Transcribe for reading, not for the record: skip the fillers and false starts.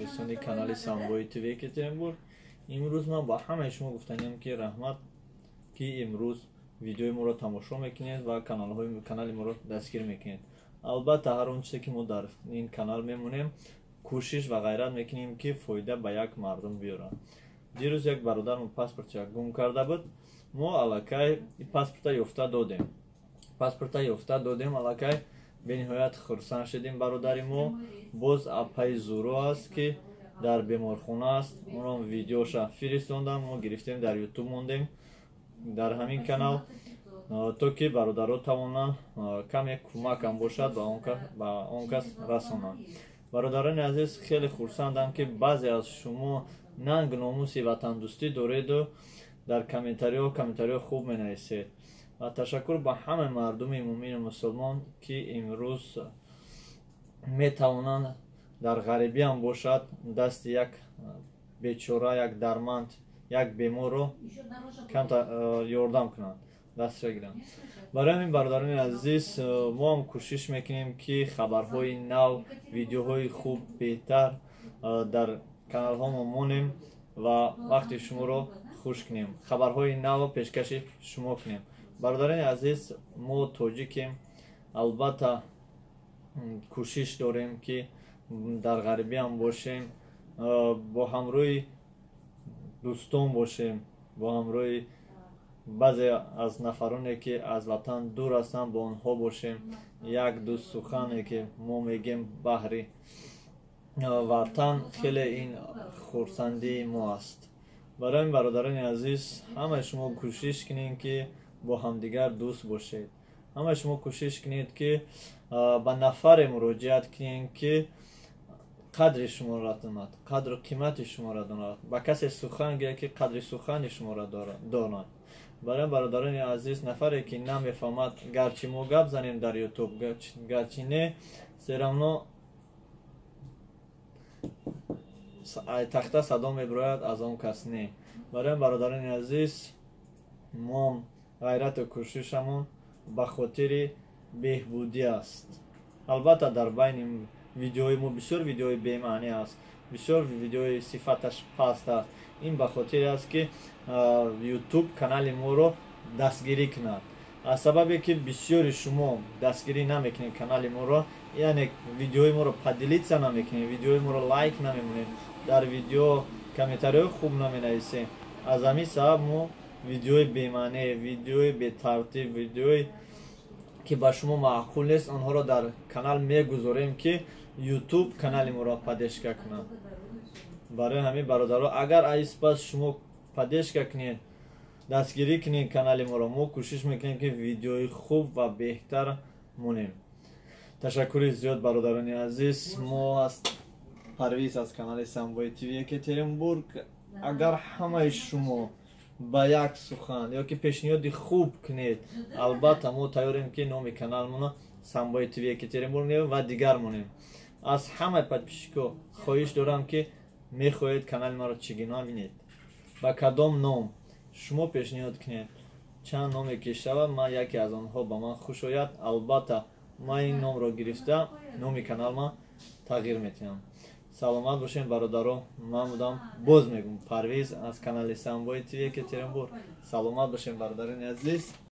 Мухлисони канали Самбои ТВ Екатеринбург, имрӯз ман ба ҳамаи шумо гуфтаниям, ки раҳмат, ки имрӯз видеои моро тамошо мекунед ва канали моро дастгир мекунед. Албатта, ҳар он чизе, ки мо дар ин канал мемонем, кӯшиш ва ғайрат мекунем, ки фоида ба як мардум биёрад. Дирӯз як бародармо паспортча гум карда буд. Мо аллакай паспорта ёфта додем, паспорта ёфта додем. Аллакай бениҳоят хурсанд шудем. Бародари мо боз апаи Зуро аст, ки дар беморхона аст. Онро видеоша фиристондам, мо гирифтем, дар Ютуб мондем, дар ҳамин канал, то ки бародаро тавонанд, каме кӯмакам бошад, ба он кас расонанд. Бародарони азиз, хеле хурсандам, ки баъзе аз шумо нанг номуси ватандӯстӣ дореду дар комментариҳо комментариҳо хуб менависед. Ва ташаккур ба ҳамаи мардуми мӯмину мусулмон, ки имрӯз метавонанд, дар ғарибиам бошад, дасти як бечора, як дарманд, як беморро камта ёрдам кунанд, дастша гиранд. Барои ҳамин, бародарони азиз, мо ҳам кӯшиш мекунем, ки хабарҳои нав, видеоҳои хуб, беҳтар дар каналҳомо монем ва вақти шуморо хуш кунем, хабарҳои навро пешкаши шумо кунем. Бародарони азиз, мо тоҷикем, албатта кӯшиш дорем, ки дар ғарибиам бошем, бо ҳамроҳи дӯстон бошем, бо ҳамроҳи баъзе аз нафароне, ки аз ватан дур ҳастанд, бо онҳо бошем. Як ду сухане, ки мо мегем баҳри ватан, хеле ин хурсандии мо аст. Барои ин, бародарони азиз, ҳамаи шумо кӯшиш кунед, ки бо ҳамдигар дӯст бошед. Ҳамаи шумо кӯшиш кунед, ки ба нафаре муроҷиат кунед, ки қадри шуморо донад, қадру қимати шуморо донад, ба касе сухан гӯяд, ки қадри сухани шуморо донад. Барои бародарони азиз, нафаре, ки намефаҳмад, гарчи мо гап занем дар Ютуб, гарчи не, всё равно тахта садо мебирояд, аз он кас не. Барои бародарони азиз, мо ғайрату кӯшишамон ба хотири беҳбудӣ аст. Албатта, дар байни видеои мо бисёр видеои бемаънӣ аст, бисёр видеои сифаташ паст аст. Ин ба хотире аст, ки Ютуб канали моро дастгирӣ кунад. Аз сабабе ки бисёри шумо дастгирӣ намекунед канали моро, яъне видеои моро поделиться намекунед, видеои моро лайк намемонед, дар видео комментариҳои хуб наменависем, аз ҳамин сабаб мо видеои бемаъне, видеои бетартиб, видеои ки ба шумо маъқул нест, онҳоро дар канал мегузорем, ки Ютуб канали моро поддержка кунад. Барои ҳамин, бародаро, агар айс пас шумо поддержка кунед, дастгирӣ кунед канали моро, мо кӯшиш мекунем, ки видеои хуб ва беҳтар монем. Ташаккури зиёд, бародарони азиз. Мо аз Парвиз, аз канали Самбои ТВ Екатеринбург. Агар ҳамаи шумо ба як сухан ё ки пешниҳоди хуб кунед, албатта мо тайёрем, ки номи каналмона Самбои ТВ Екатеринбург меем ва дигар монем. Аз ҳамаи подписчико хоҳиш дорам, ки мехоҳед канали маро чӣ гуна бинед, ба кадом ном шумо пешниҳод кунед. Чанд номе ки шавад, ман яке аз онҳо ба ман хуш ояд, албатта ман ин номро гирифта, номи каналма тағйир метиҳам. Саломат бошем, бародаро. Ман будам, боз мегӯм, Парвиз аз канали Самбои ТВ Екатеринбург. Саломат бошем, бародарони азиз.